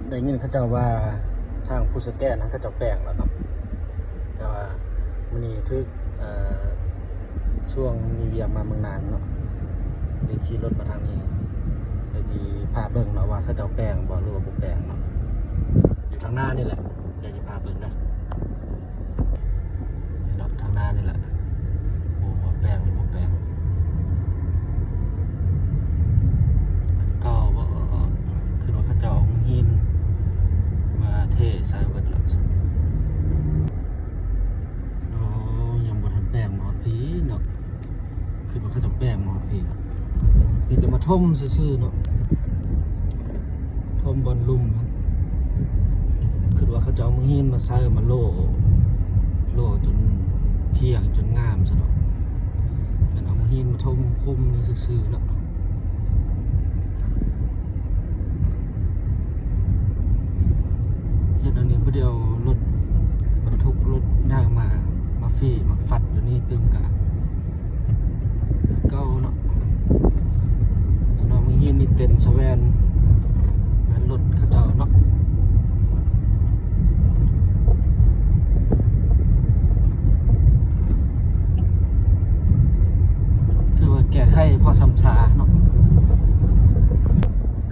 ໄດ້ຍິນເຂົາເຈົ້າວ່າທາງພູສະແກນຫັ້ນເຂົາເຈົ້າແປງແລ້ວເນາະ, ແຕ່ວ່າມື້ນີ້ຖືກ ເອີ ຊ່ວງມີວຽກມາເມືອງນານເນາະ, ໄດ້ຂີ່ລົດມາທາງນີ້ ໄດ້ຊິພາເບິ່ງເນາະວ່າເຂົາເຈົ້າແປງບໍ່ ຫຼືວ່າບໍ່ແປງເນາະ, ຢູ່ທາງໜ້ານີ້ແຫຼະ ໄດ້ຊິພາເບິ່ງເດີ. ເນາະ ທາງໜ້ານີ້ແຫຼະ ບໍ່ວ່າແປງຫຼືບໍ່ແປງ ຄືເກົ່າບໍ່? ຄືວ່າເຂົາເຈົ້າເອົາຫີນມາເທໃສ່ເບິດແລ້ວ. ໂອ້ ຍັງບໍ່ທັນແປງມາຮອດພີ້ເນາະ, ຄືວ່າເຂົາເຈົ້າແປງມາຮອດພີ້ແລ້ວ. ມີແຕ່ມາຖົມຊື່ໆເນາະ, ຖົມບ່ອນລຸ່ມ. ຄິດວ່າເຂົາເຈົ້າເອົາຫີນມາໃສ່ ມາໂຫຼ ໂຫຼຈົນພຽງຈົນງາມຊະດອກ, ແມ່ນເອົາຫີນມາຖົມຄຸມນີ້ຊື່ໆເນາະ. ເຮັດອັນນີ້ຜູ້ດຽວ ລົດບັນທຸກລົດໃຫຍ່ມາ ມາຟີ້ ມາຟັດຢູ່ນີ້ຕື່ມກະ ເກົ່າເນາະ. ຈະນອນມື້ເຢັນນີ້ເຕັນສະແວນ ແມ່ນລົດເຂົາເຈົ້າເນາະ. ຖືວ່າແກ້ໄຂພໍຊ່ຳຊາເນາະ.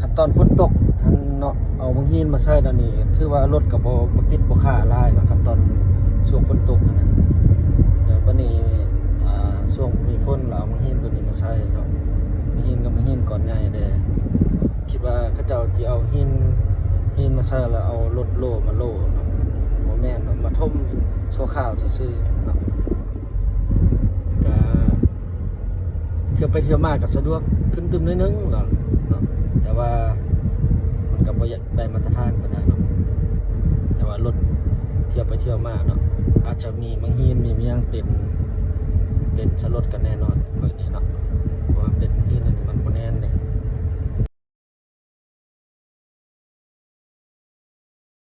ຂັ້ນຕອນຝົນຕົກຫັ້ນເນາະ ເອົາບັກຫີນມາໃສ່ດຽວນີ້ ຖືວ່າລົດກໍບໍ່ ບໍ່ຕິດບໍ່ຄາຫຼາຍເນາະ ຂັ້ນຕອນຊ່ວງຝົນຕົກຫັ້ນນະ. ແລ້ວບັດນີ້ ອ່າ ຊ່ວງມີຝົນ ແລ້ວເອົາບັກຫີນຕົວນີ້ມາໃສ່ເນາະ, ບັກຫີນກໍບັກຫີນກ້ອນໃຫຍ່ແດ່. ຄິດວ່າເຂົາເຈົ້າຊິເອົາຫີນ ຫີນມາໃສ່ ແລ້ວເອົາລົດໂຫຼມາໂຫຼເນາະ, ບໍ່ແມ່ນເນາະ ມາຖົມຊົ່ວຄາວຊື່ໆເນາະ. ກະ ທ່ຽວໄປທ່ຽວມາກໍສະດວກຂຶ້ນຕື່ມໜ້ອຍໜຶ່ງເນາະ, ແຕ່ວ່າມັນກໍບໍ່ຢາກໄດ້ມາດຕະຖານປານໃດເນາະ, ແຕ່ວ່າລົດທ່ຽວໄປທ່ຽວມາເນາະ ອາດຈະມີບັກຫີນ ມີຫຍັງເຕັມ